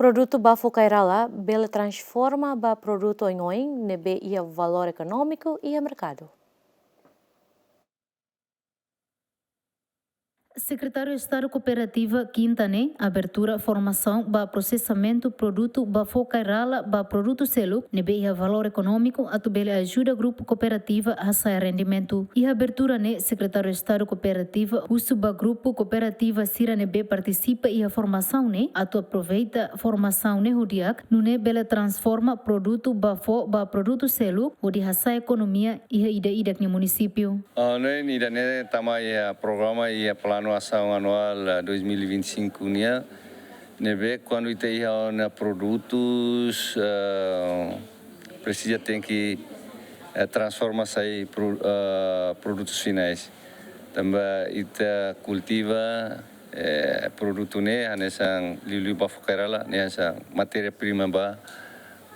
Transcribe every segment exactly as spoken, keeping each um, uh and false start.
Produtu bafo kai rala bele transforma ba produtu oin-oin ne'ebé iha valór ekonómiku iha merkadu. Sekretáriu Estadu Kooperativa Kinta ne'e abertura formasaun ba prosesamentu produtu bafo kai rala ba produtu seluk ne'ebé iha valór ekonómiku atu bele ajuda grupu kooperativa hasa'e rendimentu. Iha abertura ne'e Sekretáriu Estadu Kooperativa husu ba grupu kooperativa sira ne'ebé partisipa iha formasaun ne'e atu aproveita formasaun ne'e ho di'ak, nune'e bele transforma produtu bafo ba produtu seluk hodi hasa'e ekonomia iha ida-idak nia munisípiu. Ah, ne'e ida-ne'e tama iha programa iha planu asaun anuál, ah, dois mil e vinte e cinco nian, ne'ebé kuandu ita iha ona produtus, ah, presiza tenke, eh, transforma sai pro-, ah, produtus finais. Tanba ita kultiva, eh, produtu ne'e hanesan liuliu bafo kai rala ne'e hanesan matéria prima ba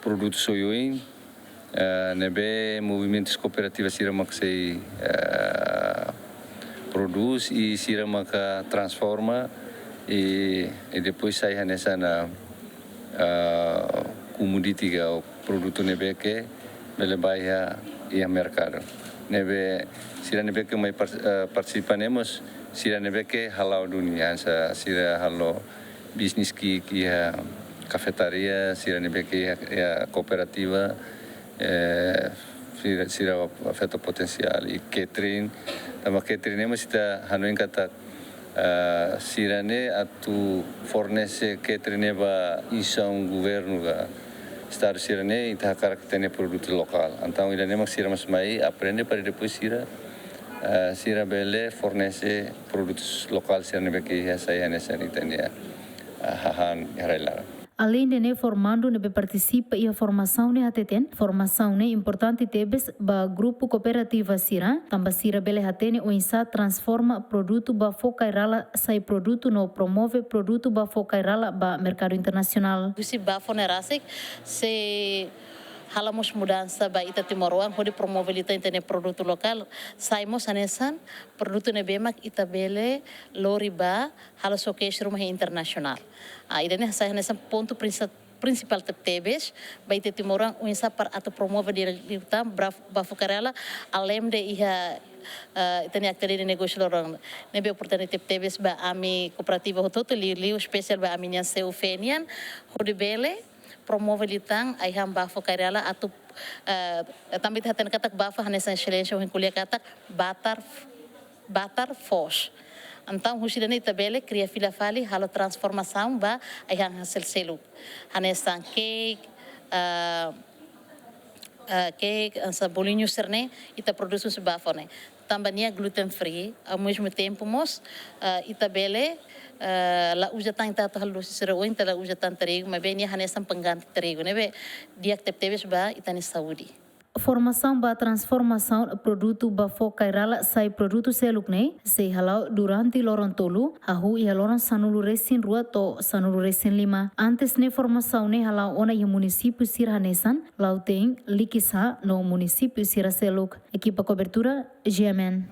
produtu oioin, eh, ne'ebé movimentus kooperativa sira mak sei, eh, produz i sira maka transforma i, i depois sai hanesan, ah, komoditi ka produtu ne'ebé ke bele bá iha, iha merkadu. Ne'ebé sira ne'ebé ke mai par-, eh, partisipa ne'e mós sira ne'ebé ke hala'o duni, hanesan sira halo bisnis ki'ik iha kafetaria, sira ne'ebé ke iha, iha kooperativa, eh, sira, sira feto potensiál i catering. Tanba catering ne'e mós ita hanoin katak, ah, sira ne'e atu fornese catering ne'e ba instituisaun governu ka Estadu sira ne'e ita hakarak ita-nia produtu lokál. Entaun ida-ne'e mak sira mós mai aprende para depois sira, ah, sira bele fornese produtus lokál sira ne'ebé ke iha sai hanesan ita-nia, ah, hahán iha rai-laran. Aleinde ne'e formandu ne'ebé partisipa iha formasaun ne'e hateten, formasaun ne'e importante tebes ba grupu kooperativa sira, tanba sira bele hatene oinsá transforma produtu bafo kai rala sai produtu no promove produtu bafo kai rala ba merkadu internasionál. Husi bafo ne'e rasik sei halo mós mudansa ba ita timoroan hodi promove liután ita-nia produtu lokál, sai mós hanesan produtu ne'ebé mak ita bele lori ba halo showcase ruma iha internasionál. Ah, ida-ne'e sai hanesan pontu prinsa-, prinsipál tebetebes ba ita timoroan oinsá para atu promove di'ak liután braf-, bafo kai rala, aleinde iha, eh, ita-nia atividade negósiu loron. Ne'ebé oportunidade tebetebes ba ami kooperativa hotu-hotu, liuliu espesiál ba ami-nia C U F nian, hodi bele promove liután ai-han bafo kai rala atu, eh, tanba ita hatene katak bafo hanesan Exelénsia ohin ko'alia katak batar, batar foos. Entaun husi ida-ne'e ita bele kria fila fali halo transformasaun ba ai-han hasil seluk. Hanesan cake, eh, eh, cake, hanesan bolinho sira-ne'e ita produz husi bafo ne'e. Tanba nia gluten free, ao mesmo tempo mós, eh, ita bele, eh, la uza tan ita atu halo dosi sira oin, ita la uza tan trigu, maibé nia hanesan pengganti trigu, ne'ebé di'ak tebetebes ba ita-nia saúde. Formasaun ba transformasaun produtu bafo kai rala sai produtu seluk ne'e sei hala'o durante loron tolu, hahú iha loron sanulu-resin-rua to'o sanulu-resin-lima. Antes ne'e formasaun ne'e hala'o ona iha munisípiu sira hanesan Lautein, Likisá no munisípiu sira seluk. Ekipa kobertura, G M N.